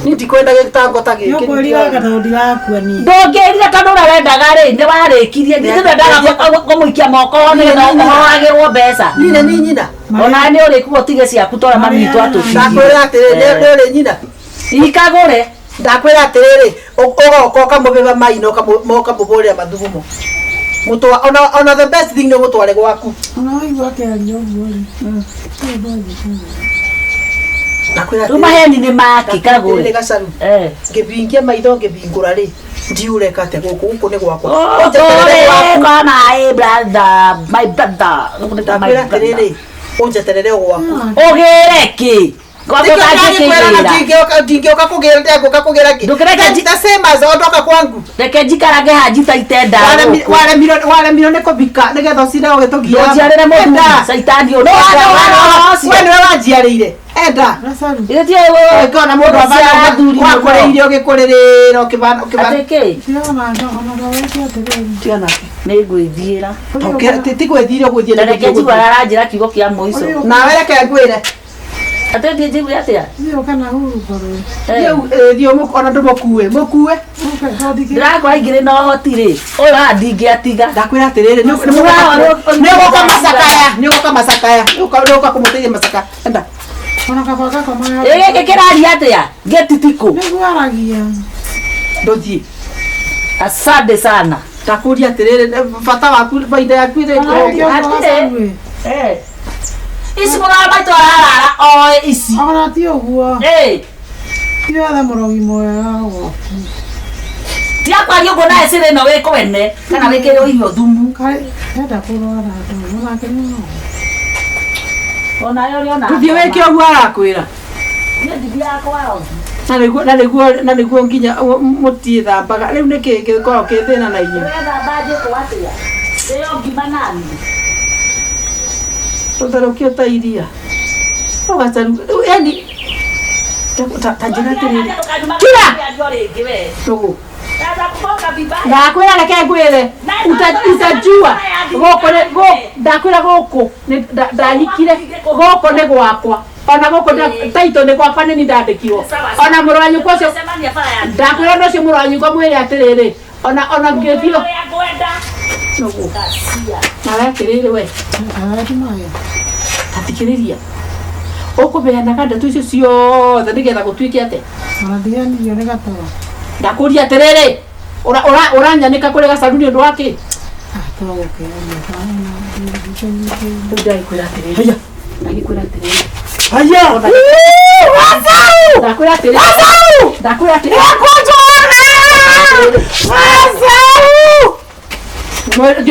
Niĩ ndikwenda gĩtango ta gĩkĩ. Nĩũkwĩrira tondũ ndirakua niĩ. Ndũngĩrira tondũ ũrĩa wendaga rĩ nĩ warĩkirie. Githĩ ndwendaga kũmũikia moko nĩgetha ũhoagĩrwo mbeca. Niĩ nĩ niĩ nyina. Ona nĩ ũrĩkuo ũtige ciaku ta ũrĩa mami witũ atũtigire. Ndakwĩra atĩrĩrĩ, nĩ ũrĩ nyina. Ikagũre. Ndakwĩra atĩrĩrĩ, ũgoka ũkamũbĩba mai na ũkamũbũrĩra mathugumo. Mũtwa ona the best thing nĩ ũmũtware gwaku. Ona waigua akĩaria ũguo rĩ. Ndakwĩra Rĩu maheni nĩ make atĩrĩrĩ kagũre. gacaru. Eh. Ngĩbingia maitho ngĩbingũra rĩ, ndiureka atĩa gũkũ gũkũ nĩ gwakwa. Ũnjeterere Ũtũre gwaku. kwa my brother, my brother. My Ndakwĩra atĩrĩrĩ, ũnjeterere o gwaku. Ũgĩre kĩ? Gwaku ũtangĩkĩgĩra. Ndingĩũka kũgĩra ndegũka kũgĩra kĩ? Ndũkĩreke The same as ondoka kwangu. Reke njikarage haha njitaite ndawa gũkũ. Waremirwo nĩ kũbika nĩgetha ũcinde ũgĩtũgia. Ndũnjiarĩre mũthuri, caitani ũyũ. Nĩ We nĩwe wanjiarĩire. Enda. Gacaru. Ũngĩona mũndũ athuri mũno. wakũrĩire ũgĩkũrĩrĩra ũkĩbana ũkĩbana. Atĩ kĩ? Ndirona ona ndaweke atĩrĩrĩ. Tiga nake. Nĩ ngwĩthiĩra. Ti gwĩthire ũgũthiĩ Na reke njigue aranjĩra kiugo kĩa mũico. Nawe reke ngwĩre. Atĩ thiĩ njigue atĩa? Thiĩ ũka na huruko rĩ. Eh. Thiĩ ona ndũmũkue. Mũkue. Ũke ũthike. Ndĩrakora ingĩrĩ na ũhoti rĩ, ũyũ haha ndingĩatiga. Ndakwĩra atĩrĩrĩ, nĩ ũgũka macakaya, nĩ ũgũka macakaya, nĩ ũgũka kũmũteithia macakaya. Enda. Ona kaba gakomaga. Ĩ gĩkĩ kĩraria atĩa? Gĩtitikũ. Nĩguo aragia. Ndũthiĩ. Asante sana. Ndakũria atĩrĩrĩ, bata waku baida yaku ĩrĩ Aragia ũguo Gacaru ĩ. Eh. Ici mũrũ wa maitũ ararara oe ici. Ona ti ũguo. Eh. Ti othe mũrogi mwega ũguo. Tiga kwaria ũguo nawe cĩrĩ ĩno wĩ kwene kana wĩkĩrĩrwo irio thumu. Kaĩ enda kũrwara andũ onake nĩ no. Onawe ũrĩ ona. Ndũthiĩ wĩke ũguo arakwĩra. Niĩ ndithiaga kwao. Na nĩguo nginya mũtiĩthambaga. Rĩu nĩkĩ gĩkoragwo kĩ thĩna na inyuĩ? Ũrethamba njĩkũ atĩa? Ndĩo ngima nani? Ũtherũkio ta iria. No gacaru, yani ta njĩra atĩrĩrĩ. Kira! Ndũgũ. Ndakwĩra reke ngwĩre. Utajua gũkũ nĩ ndakwĩra gũkũ nĩ ndahikire gũkũ nĩ gwakwa. Ona gũkũ taitũ nĩ gwakwa nĩ niĩ ndandĩkirwo. Ona mũrũ wa nyũkwa ũcio ndakwĩra no ũcio mũrũ wa nyũkwa mwĩre atĩrĩrĩ ona ngĩthiĩ nũgũ. Nawe atĩrĩrĩ we Arati maĩ. tathikĩrĩria. Ũkũbeanaga ndeto icio ciothe nĩgetha gũtuĩke atĩa? Ona ndiganirio nĩ gatoro. Ndakũria atĩrĩrĩ ũranyanĩka kũrĩ gacaru nĩ ũndũ wa kĩ? Rĩu ndagĩkwĩra atĩrĩrĩ. Haya. Ndagĩkwĩra atĩrĩrĩ. Haya. Gacaru! Ndakwĩra atĩrĩrĩ. Gacaru! Ndakwĩra atĩrĩrĩ. Gacaru!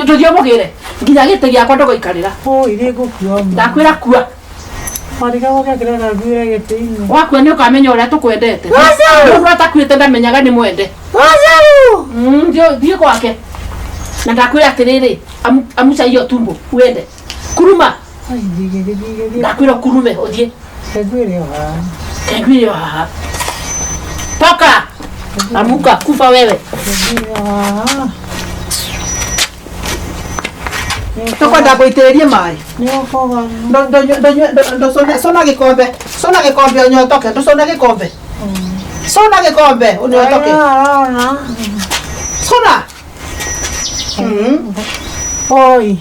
Tũthiĩ ũmũgĩre nginya gĩtĩ gĩakwa ndũgũikarĩra. Oi nĩ ngũkua. Ndakwĩra kua. Warigagwo gĩakĩrega nguire gĩtĩ-inĩ. Wakua nĩ ũkamenya ũrĩa tũkwendete. Mũndũ atakuĩte ndamenyaga nĩ mwende. Thiĩ gwake. Na ndakwĩra atĩrĩrĩ, amuca hiyo tumbo uende. Kuruma. Ai ndigĩgĩthiĩ. Ndakwĩra ũkurume ũthiĩ. Ngwĩre o haha. Ngwĩre o haha. Toka. Amuka kufa wewe. Ngwĩre o haha. Tũkwenda ngũitĩrĩrie maĩ. Nĩ ũkoga. Cũna gĩkombe. Cũna gĩkombe ũnyotoke. Ndũcũne gĩkombe. Cũna gĩkombe ũnyotoke. Arona. Cũna. Oi.